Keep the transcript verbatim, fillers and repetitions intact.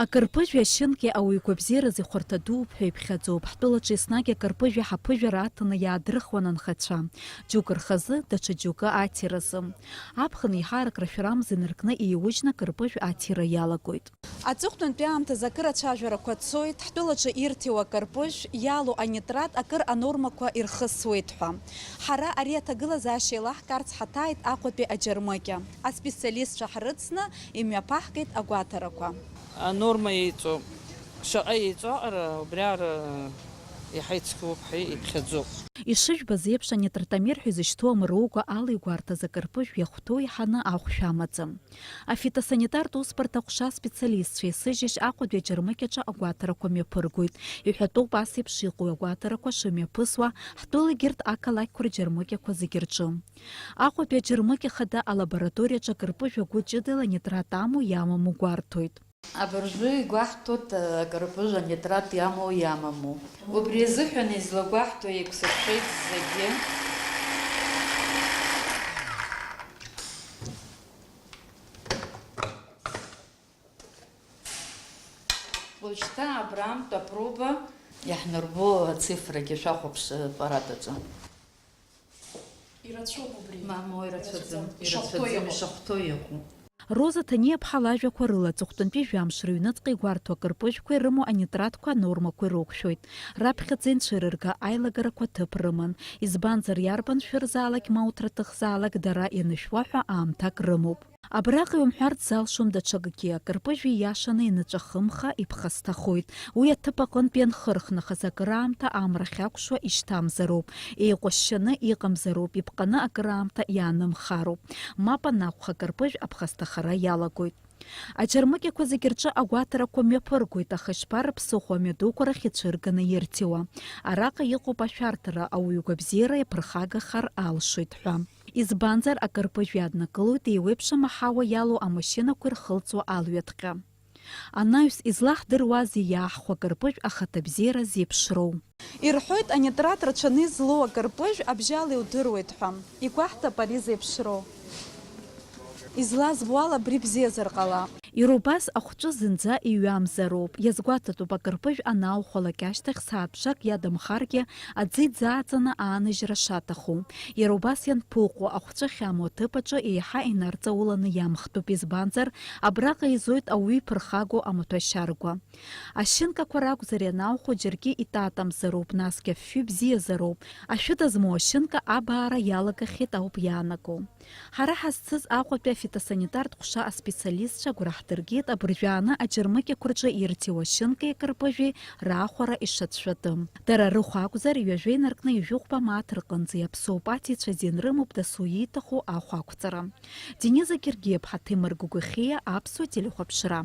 Акырпыжәи ашьынки ауаҩы игәабзиаразы ихәарҭа дууп ҳәа иԥхьаӡоуп. Ҳтәылаҿы еснагь акырпыжәи ҳаԥыжәара аҭаны иаадырхуан анхацәа. Џьоукы рхазы, даҽа џьоукы аҭиразы. Аԥхын еиҳарак рашәарамза инаркны еиужьны акырпыжә аҭира иалагоит. Аҵыхәтәантәи аамҭазы акыр ацәажәарақәа цоит, ҳтәылаҿы ирҭиуа акырпыжә иалоу анитрат акыр анормақәа ирхысуеит ҳәа. Ҳара ари аҭагылазаашьа еилаҳкаарц ҳаҭааит Аҟәатәи аџьармыкьа. Аспециалистцәа ҳрыцны имҩаԥаҳгеит агәаҭарақәа. Анорма еиҵоуп. Шаҟа еиҵоу аҟара убриаҟара иаҳа ицқьоуп ҳәа иԥхьаӡоуп. Ишыжәбаз еиԥш, анитратомер ҳәа изышьҭоу амыругәа ала игәарҭаз акырпыжә иахәҭоу иҳаны ахәшә амаӡам. Афитосанитартә усбарҭа аҟәша аспециалистцәа еисыжьышь Аҟәатәи аџьармыкьаҿы агәаҭарақәа мҩаԥыргоит. Иҳәатәуп ас еиԥш иҟоу агәаҭарақәа шымҩаԥысуа ҳтәыла егьырҭ ақалақьқәа рџьармыкьақәа зегьы рҿы. Аҟәатәи аџьармыкьа хада алабораториаҿы акырпыжә агәы ҷыдала нитрат амоу иамаму гәарҭоит. Абыржәы игәаҳҭоит, акырпыжә анитрат иамоу иамаму. Убри азыҳәан излагәаҳҭо еиқәсыршәеит зегьы. Уажәшьҭа абраантә апроба иаҳнарбо ацифрагьы шәахәаԥш аппарат аҿы. Ирацәоуп убри. Мамоу, ирацәаӡам. Ирацәаӡам, ишахәҭоу иҟоуп. Ишахәҭоу иҟоуп. Роза Ҭаниаԥҳа лажәақәа рыла, аҵыхәтәантәи жәамш рыҩныҵҟа игәарҭо акырпыжәқәа ирымоу анитратқәа анормақәа ирықәшәоит. Раԥхьаӡа инцәырырга аилагарақәа ҭыԥ рыман. Избанзар, иарбан шәырзаалак ма уҭраҭыхзаалак дара ианышәуа ҳәа аамҭак рымоуп. Абраҟа иумҳәарц залшом даҽакгьы, акырпыжә ииашаны ианыҵәахымха, иԥхасҭахоит. Уи аҭыԥ аҟынтә ианхырхнахыс, акыраамҭа амра ахьакәшо ишьҭамзароуп, еиҟәышьшьаны иҟамзароуп, иԥҟаны акыраамҭа иаанымхароуп. Мап анакәха, акырпыжә аԥхасҭахара иалагоит. Аџьармыкьақәа зегьы рҿы агәаҭарақәа мҩаԥыргоит, аха ишԥарыԥсыхәо амҩадуқәа рахь ицәырганы ирҭиуа? Араҟа иҟоуп ашәарҭара, ауаҩы игәабзиара иаԥырхагахар алшоит ҳәа. Избанзар, акырпыжә иаднакылоит еиуеиԥшым аҳауа иалоу амашьынақәа ирхылҵуа алҩаҭҟьа. Анаҩс, излаҳдыруазеи иааҳхәа акырпыжә ахаҭабзиара зеиԥшроу? Ирҳәоит, анитрат рацәаны излоу акырпыжә абжьала иудыруеит ҳәа. Игәаҳҭап ари зеиԥшроу. Излазбо ала, абри бзиазар ҟалап. Иара убас ахәҿы зынӡа иҩамзароуп. Иазгәаҭатәуп, акырпыжә анаухәалак ашьҭахь сааҭ ԥшак иадамхаргьы, аӡы иӡааҵаны ааныжьра шаҭаху. Иара убас ианԥыҟәо, ахәҿы ахьамоу аҭыԥ аҿы еиҳа инарҵауланы иамхтәуп, избанзар, абраҟа еизоит ауаҩы иԥырхагоу амаҭәашьаргәа. Ашьынкақәа ракәзар ианаухәо џьаргьы итатамзароуп, насгьы афҩы бзиазароуп. Ашәыда змоу ашьынка абаара иалагахьеит ауп иаанаго. Ҳара ҳазцыз Аҟәатәи афитосанитартә ҟәша аспециалистцәа агәра ҳдыргеит абыржәы ааны аџьармыкьақәа рҿы ирҭиуа ашьынки акырпыжәи раахәара ишацәшәатәым. Дара рыхә акәзар, ҩажәа инаркны ҩажәи хәба мааҭ рҟынӡа иаԥсоуп, аҭиҩцәа азин рымоуп дасу ииҭаху ахә ақәҵара. Дениза Гергиаԥҳа, Ҭемыр Гәыгәхиа, Аԥсуа телехәаԥшра.